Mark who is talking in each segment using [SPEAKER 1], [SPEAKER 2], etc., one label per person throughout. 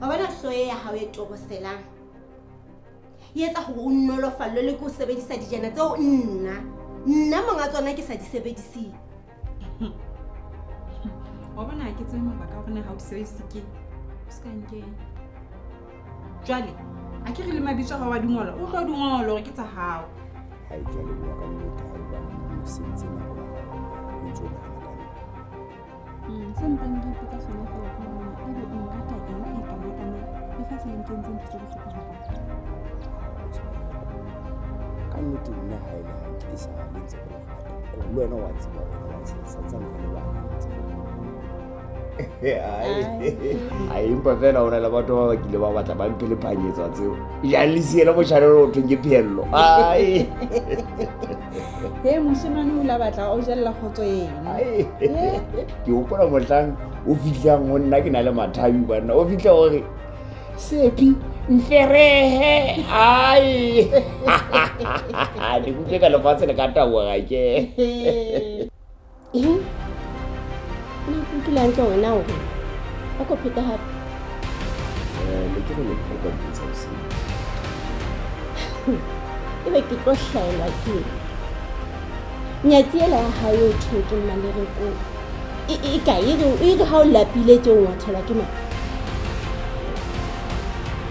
[SPEAKER 1] Wa bona hlooho ya hao e toboselang e etsa gore o nolofallwe le ke o sebedisa dijana tseo nna nna monga tsona ke sa di sebediseng.
[SPEAKER 2] Wa bona ha ke tsebe mabaka a gore na ha o di sebedise ke o se ka nkeng. Jwale a ke re le mabitso a hao wa dingola, o tlo dingola hore ke tsa hao.
[SPEAKER 3] Ha e ke a leboha ka nnete ha ebane o sentse nako ya hao o ntso o nahana ka nna.
[SPEAKER 4] Se mpang ke ipotsa sona fela ke hore na ebe o nrata eng e kana-kana lefatshe le nkentse ntho tse bohloko hakana.
[SPEAKER 3] Ka nnete nna ha e le hantle e sa le ntse ke o rata. Kore le wena wa tseba hore wa santsane re le bana ntse. Ai, empa fela ho na le batho ba ba kile ba batla ba mphe le phanyetsa tseo. Jang le siele motjhanelo o thweng ke pheello. Ai.
[SPEAKER 2] He moshemane o la batla o jella kgotso eno.
[SPEAKER 3] Ai. Ke hopola mohlang o fihlang ho nna ke na le mathabi banna. O fihla hore Sepi mferehe. Ai. Ne kutlwe ka lefatshe le ka taboga ke.
[SPEAKER 1] Eng? Na ke utlwile hantle hore na o reng? A ko pheta hape.
[SPEAKER 3] Ne ke re ne ke hloka mpotsa bosiu.
[SPEAKER 1] Ebe ke tlo hlaelwa ke eng? Nyatsi ela ya hae eo thweng ke Mmalereko e kae? E re ha o lapile tje o ngwathelwa ke mang?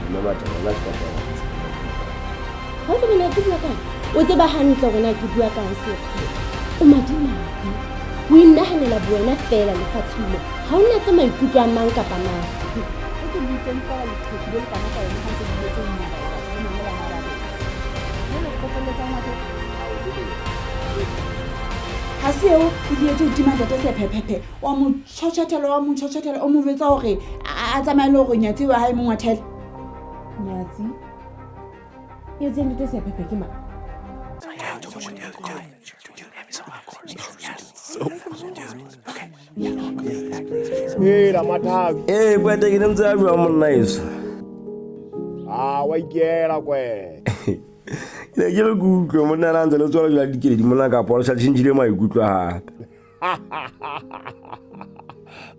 [SPEAKER 3] Mme Mathabo, nna ke batla ho tseba.
[SPEAKER 1] Ha o tsebe na ke bua kang? O tseba hantle hore na ke bua kang Sekgo. O madimabe. O inahanela bowena feela lefatsheng mo. Ha o natse maikutlo a mang kapa mang.
[SPEAKER 4] O ke buitseng feela leqheku le lekana ka yona ha ntse dilo tse nnyabala batho ba mamela na ba reng. Jwale o qetelletse a ngwathetse.
[SPEAKER 2] Ha se eo e dietse ho tima ntate sephephepe wa mo tjhotjhethela wa mo tjhotjhethela o mo jwetsa hore a tsamaye le hore nyatsi wa hae mo ngwathele.
[SPEAKER 4] Nyatsi? Nyatsi ya ntate sephephe ke mang?
[SPEAKER 3] Hela Mathabi.
[SPEAKER 5] Ee, kwete ke ne ntse a jwang monna eso.
[SPEAKER 3] Ah, wa ikela kwe.
[SPEAKER 5] Ke ne ke re ke utlwe monna na ntse le tswela jwa dikeledi monna kapa o sa tšhentšhile maikutlo gape.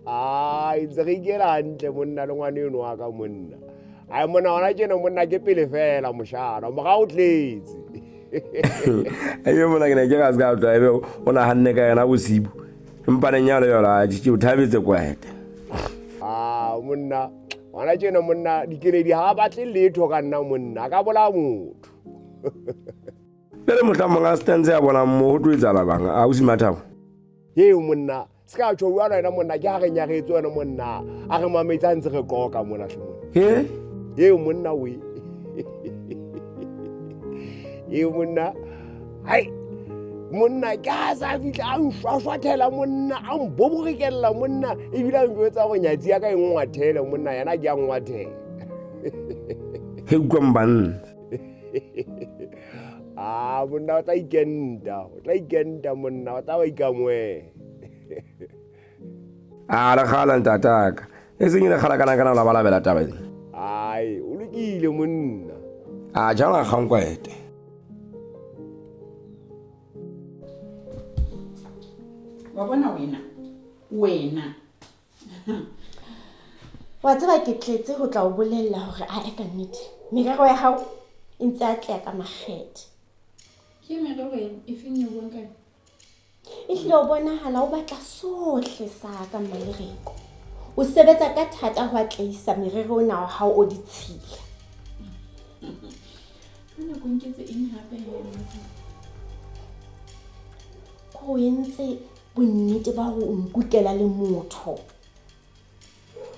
[SPEAKER 3] Ai, ntse re ikela hantle monna le ngwana eno wa ka monna. Ai monna hona tjena monna ke pele fela moshana, morao o tletse.
[SPEAKER 5] Ayo monna ke ne ke ga se ka tla ebe o naganne ka yena bosibu. Empa lenyalo yona ke o thabetse kwete.
[SPEAKER 3] Ah, monna ngwana tjena monna dikeledi ha a batle letho ka nna monna a ka bolaya motho.
[SPEAKER 5] Le le mohlang monga stance ya bonang mo ho tlo etsahala bang ausi Mathabo.
[SPEAKER 3] Eo monna se ka tjho bua le wena monna ke ha re nyaretse wena monna a re mametse a ntse re qoka mona hle monna.
[SPEAKER 5] He?
[SPEAKER 3] Eo monna we. Eo monna hai monna ke a sa fitlha a nshwashwathela monna a mboborekella monna ebile a njwetsa gore nyatsi ya ka e nngwathele monna yena ke a nngwathela.
[SPEAKER 5] He utlwang banna.
[SPEAKER 3] Ah, monna o tla ikenta, o tla ikenta monna, o tla ba ikamoela.
[SPEAKER 5] A le kgala ntataka. E seng e le kgala kana kana la balabela taba e.
[SPEAKER 3] Ai, o lokile monna.
[SPEAKER 5] A jala kgang kwete.
[SPEAKER 2] Wa bona wena, wena.
[SPEAKER 1] Wa tseba ke tletse ho tla o bolella hore a e ka nnete merero ya hao e ntse a tleya ka makgethe.
[SPEAKER 2] Ke merero e feng e buang ka yona?
[SPEAKER 1] Ehlile o bonahala o batla sohle sa ka Mmalereko. O sebetsa ka thata ho atlehisa merero ona wa hao o ditshila.
[SPEAKER 2] Ka nako nketse eng hape he Mmathabo?
[SPEAKER 1] Ko o entse bonnete ba ho nkukela le motho.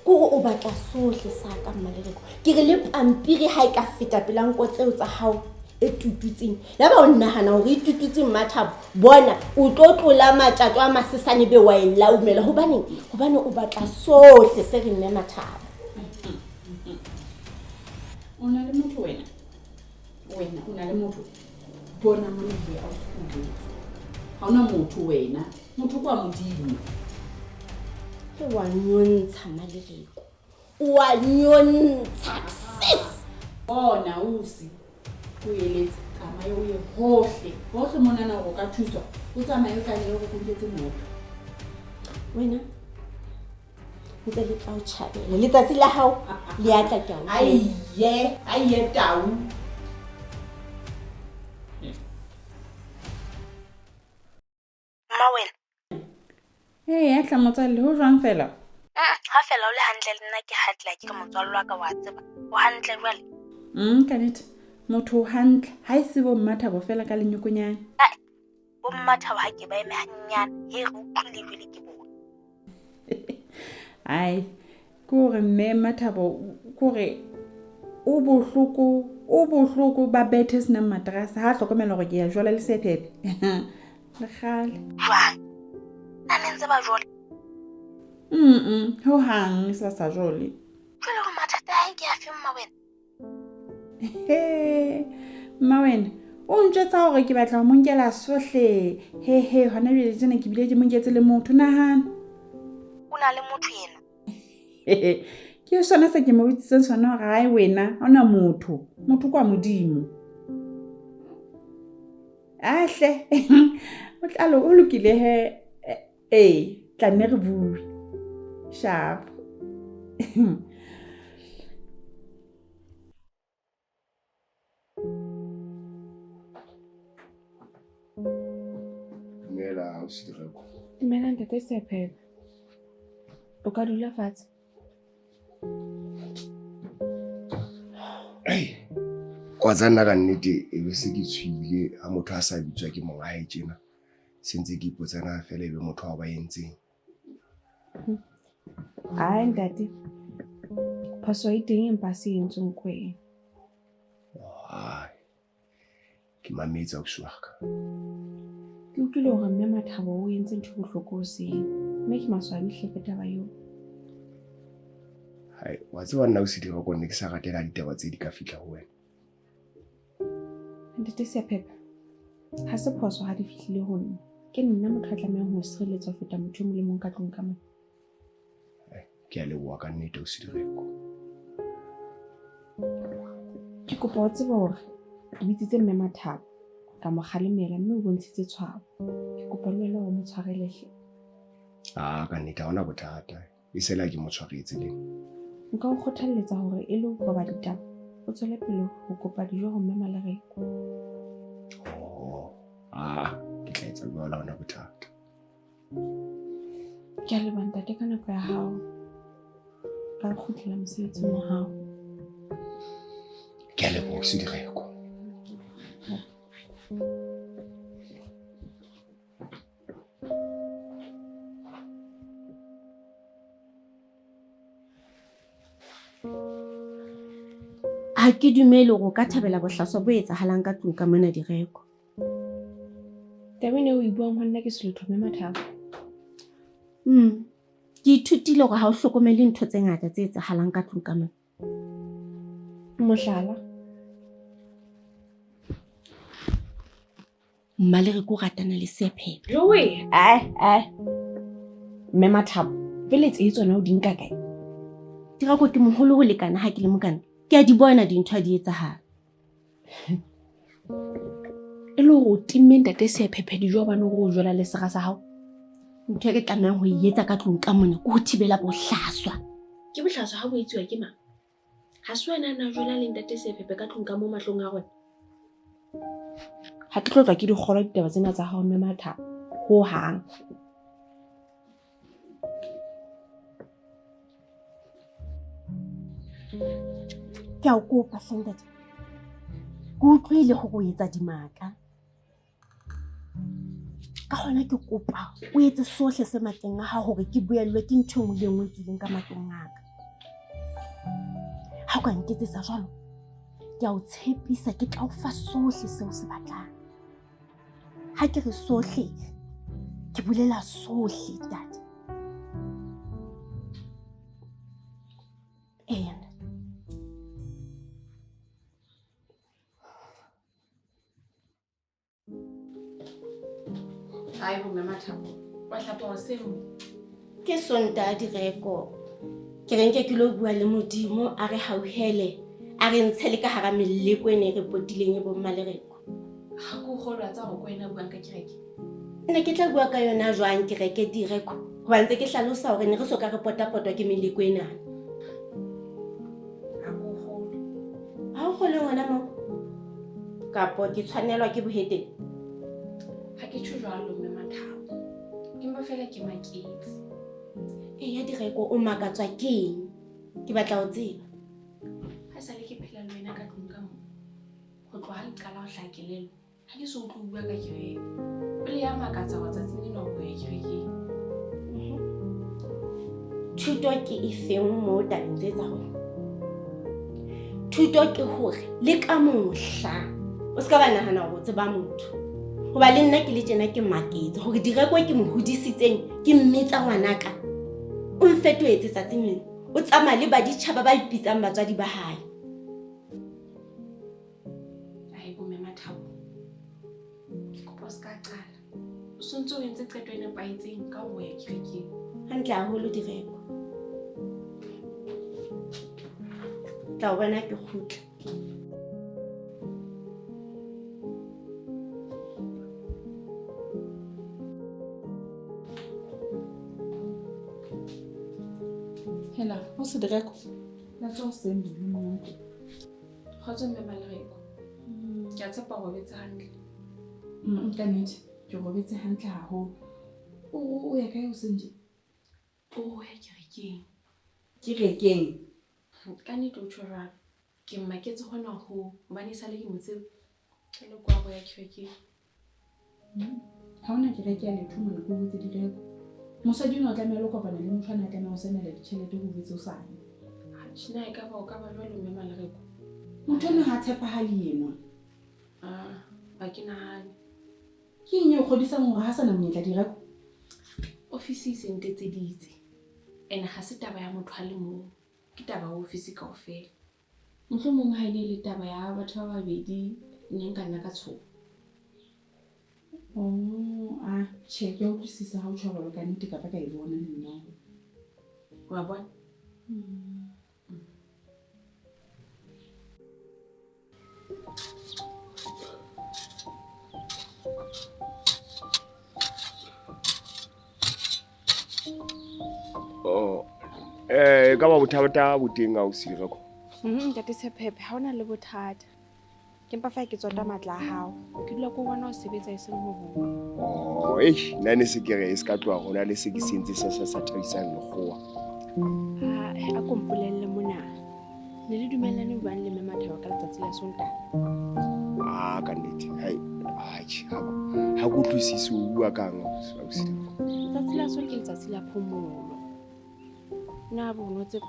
[SPEAKER 1] Kore o batla sohle sa ka Mmalereko. Ke re le pampiri ha e ka feta pela nko tseo tsa hao e tututseng. Yaba o nahana hore e tututse Mmathabo. Bona o tlo tlola matjato a masesane be wa e laumela. Hobaneng? Hobane o batla sohle se re mme Mathabo.
[SPEAKER 2] O na le motho wena? Wena o na le motho? Bona mona he a o se Ha ona motho wena. Motho kwa Modimo.
[SPEAKER 1] Ke wa nyontsha Mmalereko. O wa nyontsha sis.
[SPEAKER 2] Bona ausi. O eletse tsamaye o ye hohle. Hohle monana hore o ka thuswa. O tsamaye o tlalehe hore o nketse motho.
[SPEAKER 1] Wena. Ntse le tla o tjhabela. Letsatsi la hao le a tla ke a o
[SPEAKER 2] Aiye, aiye tau.
[SPEAKER 6] Mma wena.
[SPEAKER 2] Ee, ya tla motswalle, ho jwang fela?
[SPEAKER 6] Ha fela o le hantle le nna ke hantle ha ke re motswalle wa ka wa tseba. O hantle jwale?
[SPEAKER 2] Ka nnete. Motho o hantle, ha e se bo Mmathabo fela ka lenyokonyane.
[SPEAKER 6] Ae, bo Mmathabo ha ke ba eme hanyenyane, he re utlwile jwale ke bona.
[SPEAKER 2] Ai, ke hore mme Mmathabo, ke hore o bohloko, o bohloko ba bethe senang materase ha a hlokomela hore ke ya jwala le sephephe. Le kgale.
[SPEAKER 6] Jwang? Na ne ntse ba jole?
[SPEAKER 2] Ho hang se ba sa jole.
[SPEAKER 6] Jwale hore mathata a hae ke afe mma wena?
[SPEAKER 2] He, mma wena, o ntjwetsa hore ke batla ho mo nkela sohle. He he, hona jwale tjena ke bile ke mo nketse le motho, nahana.
[SPEAKER 6] O na le motho yena?
[SPEAKER 2] Ke sona se ke mo bitsitseng sona hore hae wena, ha ona motho. Motho kwa Modimo. Ahle. O tla lo, o lokile he. Ee, tla nne re bue. Sharp.
[SPEAKER 5] Dumela, ausi Direko.
[SPEAKER 4] Dumela ntate Sephephe. O ka dula fatshe.
[SPEAKER 5] Ei, wa tsa nna ka nnete e be se ke tshwile ha motho a sa bitswa ke monga hae tjena. Se ntse ke ipotsa na fela e be motho wa ba entseng.
[SPEAKER 4] Ai ntate. Phoso e teng empa se entsweng ke wena.
[SPEAKER 5] Ai. Ke mametse ausi wa ka.
[SPEAKER 4] Ke utlwile hore mme Mathabo o entse ntho e bohloko hoseng. Mme ke maswabi hle ka taba eo.
[SPEAKER 5] Hai, wa tseba nna ausi Direko ne ke sa ratela ditaba tse di ka fihla ho wena.
[SPEAKER 4] Ntate Sephephe, ha se phoso ha di fihlile ho nna. Ke nna motho a tlamehang ho sireletsa ho feta motho e mong le mong ka tlung ka mona.
[SPEAKER 5] Ke a leboha ka nnete ausi Direko.
[SPEAKER 4] Ke kopa o tsebe hore ke bitsitse mme Mathabo ka mo kgalemela mme o bontshitse tshwabo. Ke kopa le wena o mo tshwarele hle.
[SPEAKER 5] Ah, ka nnete ha hona bothata. E sela ke mo tshwaretse le.
[SPEAKER 4] Nka o kgothalletsa hore e le ho qoba ditaba, o tswele pele ho kopa dijo ho mme Malereko.
[SPEAKER 5] Oh, ah, ke tla etsa jwalo, ha hona bothata.
[SPEAKER 4] Ke a leboha ntate ka nako ya hao. Ka kgutlela mosebetsing wa hao.
[SPEAKER 5] Ke a leboha ausi Direko.
[SPEAKER 1] Ha ke dumele hore o ka thabela bohlaswa bo etsahalang ka tlung ka mona Direko.
[SPEAKER 4] Taba ena o e buang ho nna ke selotho mme Mathabo.
[SPEAKER 1] Ke ithutile hore ha o hlokomele ntho tse ngata tse etsahalang ka tlung ka mona.
[SPEAKER 4] Mohlala.
[SPEAKER 1] Mmalereko o ratana le Sephephe.
[SPEAKER 4] Joe, ai ai. Mme Mathabo, pele tse tsona o di nka kae?
[SPEAKER 1] Direko ke moholo ho lekana ha ke le mokana. Ke a di bona dintho ha di etsahala.
[SPEAKER 4] E le hore o timme ntate Sephephe dijo hobane o re o jwala le sera sa hao?
[SPEAKER 1] Ntho e ke tlamehang ho e etsa ka tlung ka mona ke ho thibela bohlaswa.
[SPEAKER 4] Ke bohlaswa ha bo etsuwa ke mang? Ha se wena a na jwala le ntate Sephephe ka tlung ka mo mahlong a rona? Ha ke tlo tlwa ke di kgolwa ditaba tsena tsa hao mme Mathabo ho hang.
[SPEAKER 1] Ke a o kopa hle ntate. Ke utlwile hore o etsa dimaka. Ka hona ke kopa o etse sohle se matleng a hao hore ke boellwe ke ntho e nngwe le e nngwe e tswileng ka matlong a ka. Ha o ka nketsetsa jwalo, ke a o tshepisa ke tla o fa sohle seo o se batlang. Ha ke re sohle, ke bolela sohle, ntate. Eya, ntate.
[SPEAKER 4] Ai bo mme Mathabo, wa hlapa hoseng mo?
[SPEAKER 1] Ke Sontaha Direko. Ke re nke ke lo bua le Modimo a re hauhele, a re ntshe le ka hara meleko e ne e re potileng e bo Mmalereko.
[SPEAKER 4] Ha ke o kgolwa tsa hore ke wena a buang ka kereke.
[SPEAKER 1] Nna ke tla bua ka yona jwang kereke Direko? Hoba ntse ke hlalosa hore ne re so ka re potapotwa ke meleko enana.
[SPEAKER 4] Ha ke o kgolwe.
[SPEAKER 1] Ha o kgolwe ngwana moo? Kapo ke tshwanelwa ke boheteng?
[SPEAKER 4] Ha ke tjho jwalo mme Mathabo. Ke mpa fela ke maketse.
[SPEAKER 1] Eya Direko, o makatswa ke eng? Ke batla ho tseba.
[SPEAKER 4] Ha esale ke phela le wena ka tlung ka mo. Ho tloha ha ke qala ho hlaha kelello, ha ke so utlwe o bua ka kereke. Pele ya makatsa hore tsatsing lena o ya kerekeng.
[SPEAKER 1] Thuto ke e feng mo tabeng tse tsa rona? Thuto ke hore le ka mohla o se ka ba nahana hore o tseba motho. Hoba le nna ke le tjena ke maketse hore Direko ke mo hodisitseng, ke mmitsa ngwanaka. O mfetohetse tsatsing lena. O tsamaya le baditjhaba ba ipitsang batswadi ba hae.
[SPEAKER 4] Ai bo mme Mathabo. Ke kopa o se ka qala. O sontse o entse qeto e nepahetseng ka ho ya kerekeng.
[SPEAKER 1] Hantle haholo Direko. Tla o bona ke kgutla.
[SPEAKER 2] Hela, o se Direko. La tswa hoseng Lulu monate.
[SPEAKER 4] Kgotso mme Malereko. Ke a tshepa o robetse hantle.
[SPEAKER 2] Ka nnete, ke robetse hantle haholo. O ya kae hoseng tje?
[SPEAKER 4] O ya kerekeng.
[SPEAKER 2] Kerekeng?
[SPEAKER 4] Ka nnete o tjho jwalo. Ke mmaketse hona hoo hobane esale ke mo tseba. Ke le kwa ho ya kerekeng.
[SPEAKER 2] Ha hona kereke ya letho mona ke o botse Direko. Mosadi enwa o tlameha le ho kopana le motho ana a tlameha ho saenela ditjhelete ho jwetse hosane.
[SPEAKER 4] Atjhe, na ekaba o ka ba jwalo mme Malereko?
[SPEAKER 2] Motho enwa ha tshepahale enwa.
[SPEAKER 4] Ah, ha ke nahane.
[SPEAKER 2] Ke eng e o kgodisang hore ha sana monyetla Direko?
[SPEAKER 4] Ofisi e se ntetseditse. Ene ha se taba ya motho a le mong, ke taba ya ofisi kaofela. Mohlomong ha e ne e le taba ya batho ba babedi ne nka nna ka tshoha.
[SPEAKER 2] Oh, ah, tjhe, ke a utlwisisa ha o tjho jwalo ka nnete kapa ka e bona le nna.
[SPEAKER 4] Wa bona?
[SPEAKER 5] Oh, ka ba bothata bo teng ausi Direko?
[SPEAKER 4] Ntate Tshephephe, ha hona le bothata. Ke mpa fa ke tsota matla a hao. Ke dula ko bona o sebetsa e seng ho rona.
[SPEAKER 5] Oh, eish, nna ne se ke re e se ka tloha hona le se ke se entse se sa thabisang lekgowa.
[SPEAKER 4] Ha, a ko mpolelle mona. Ne le dumellane jwang le mme Mathabo ka letsatsi la Sontaha?
[SPEAKER 5] Ah, ka nnete. Hai, atjhe, ha ke utlwisise o bua kang ausi Direko.
[SPEAKER 4] Letsatsi la Sontaha ke letsatsi la phomolo. Na bo no tseba?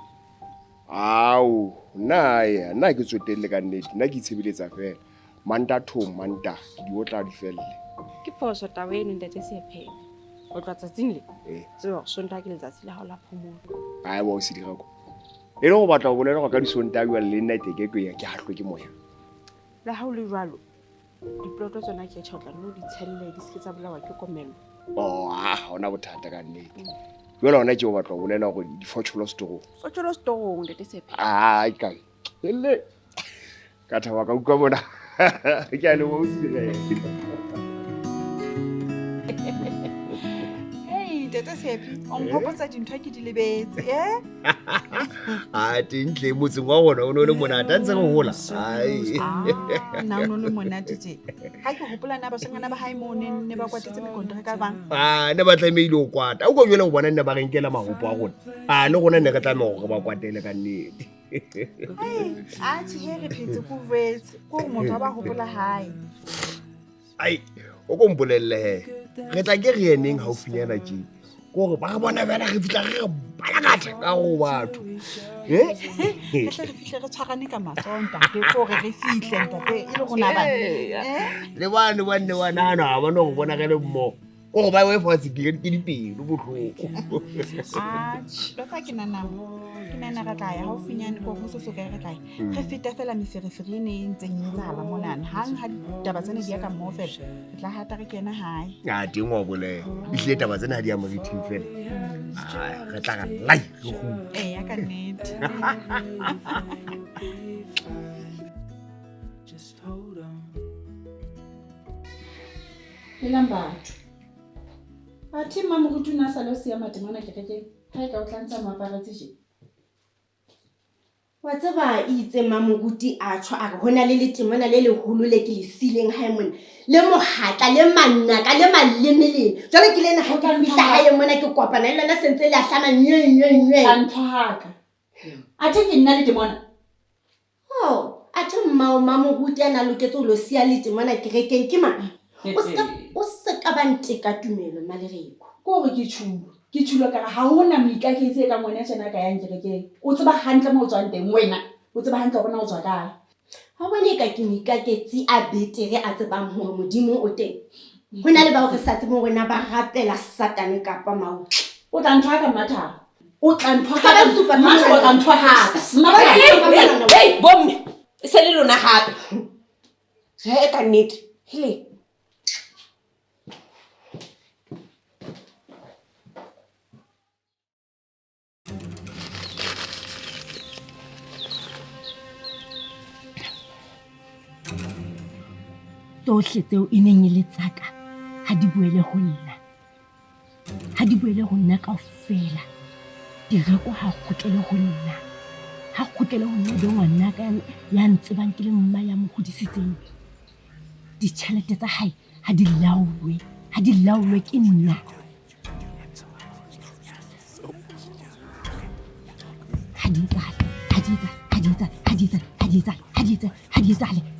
[SPEAKER 5] Ao, nna ya, nna ke tsotelle ka nnete, nna ke itshebeletsa fela. Manta thong, manta, ke di otla di felle.
[SPEAKER 4] Ke phoso taba eno ntate Sephephe. O tloha tsatsing le?
[SPEAKER 5] Eh.
[SPEAKER 4] Tseba hore Sontaha ke letsatsi la hao la phomolo.
[SPEAKER 5] Ai bo se Direko. E le go batla ho bolela hore ka disontaha jwale le nna teke ke ya ke hahlwe ke moya.
[SPEAKER 4] Le ha o le jwalo, diploto tsona ke tjho tla no di tshelle di se ke tsa bolawa ke komello.
[SPEAKER 5] Oh, ah, ha hona bothata ka nnete. Jwale hona ke o batla ho bolela hore di fotjholo setorong.
[SPEAKER 4] Fotjholo setorong ntate Sephephe.
[SPEAKER 5] Ah, ka. Hele. Ka thaba ka utlwa mona. Ke a leboha o Direko.
[SPEAKER 7] Hey, ntate Tshepi, o nkgopotsa dintho ke di lebetse, eh?
[SPEAKER 5] Ah, teng tle motseng wa rona o ne o le monate, ha ntse re hola. Ai.
[SPEAKER 7] Ah, nna o ne o le monate tje. Ha ke hopola na bashanyana ba hae moo ne ba kwatetse mekontraka bang.
[SPEAKER 5] Ah, ne ba tlamehile ho kwata. O ka jwale ho bona nne ba re nkela mahopo a rona. Ah, le rona ne re tlameha hore re ba kwatele ka nnete.
[SPEAKER 7] Ai, atjhe he re phetse ko jwetse, ke hore motho a ba hopola hae.
[SPEAKER 5] Ai, o ko mpolelle he. Re tla ke re eneng haufinyana tje. Ke hore ba re bona fela re fihla re re balakatha ka ho batho. Eh?
[SPEAKER 7] Re tle re fihle re tshwarane ka matsoho ntate, ke hore re fihle ntate e le rona bana. Eh?
[SPEAKER 5] Le bane ba nne ba nahana ha ba no re bona re le mmoho. Ke hore ba we fatshe ke dipelo bohloko.
[SPEAKER 7] Atjhe, tota ke nahana re tla ya haufinyane ko ho so kae re tla ya. Re feta fela meferefere e ne e ntseng e etsahala monana. Hang ha ditaba tsena di ya ka mmoho fela, re tla hata re kena hae.
[SPEAKER 5] Ah, teng wa bolela. Ehlile taba tsena ha di ya moriting fela. Ah, re tla re lai re kgutle.
[SPEAKER 7] Eya, ka nnete.
[SPEAKER 8] Just hold on.
[SPEAKER 2] Helang batho. Athe mmamoruti o ne a sa lo siya matemona kerekeng ha e ka o tla ntsha moaparetse je.
[SPEAKER 1] Wa tseba e itse mmamoruti a tjho a re ho na le letemona le leholo le ke le siileng hae mona le mohatla le manaka le malemeleme. Jwale ke lena ha ke fihla hae mona ke kopana le lona se ntse le ahlama nywe nywe nywe.
[SPEAKER 2] Tla nthwaka. Athe ke nna letemona.
[SPEAKER 1] Oh, athe mmao mmamoruti a na loketse ho lo siya letemona kerekeng ke mang? O se o se ka ba nteka tumelo Mmalereko.
[SPEAKER 2] Ke hore ke tjhulo. Ke tjhulo ka re ha ho na moikaketsi e kang wena tjena a ka yang kerekeng. O tseba hantle moo o tswang teng wena. O tseba hantle hore na o tswa kae.
[SPEAKER 1] Ha o bone eka ke moikaketsi a betere a tsebang hore Modimo o teng? Ho na le bao re sa tsebeng hore na ba rapela Satane kapa mautla.
[SPEAKER 2] O tla nthwaka Mmathabo. O tla nthwaka.
[SPEAKER 1] Ka ba supa
[SPEAKER 2] Mmathabo o tla nthwaka.
[SPEAKER 8] Mmathabo. Hey, bomme, e se le lona hape. He ka nnete. Hele.
[SPEAKER 1] Tsohle tseo e neng e le tsaka ha di boele ho nna. Ha di boele ho nna kaofela. Direko ha kgutlele ho nna. Ha kgutlele ho nna be ngwanaka ya ntsebang ke le mma ya mo hodisitseng. Ditjhelete tsa hae ha di laolwe, ha di laolwe ke nna. Ha di etsahale, ha di etsahale, ha di etsahale, ha di etsahale, ha di etsahale, ha di etsahale, ha di etsahale.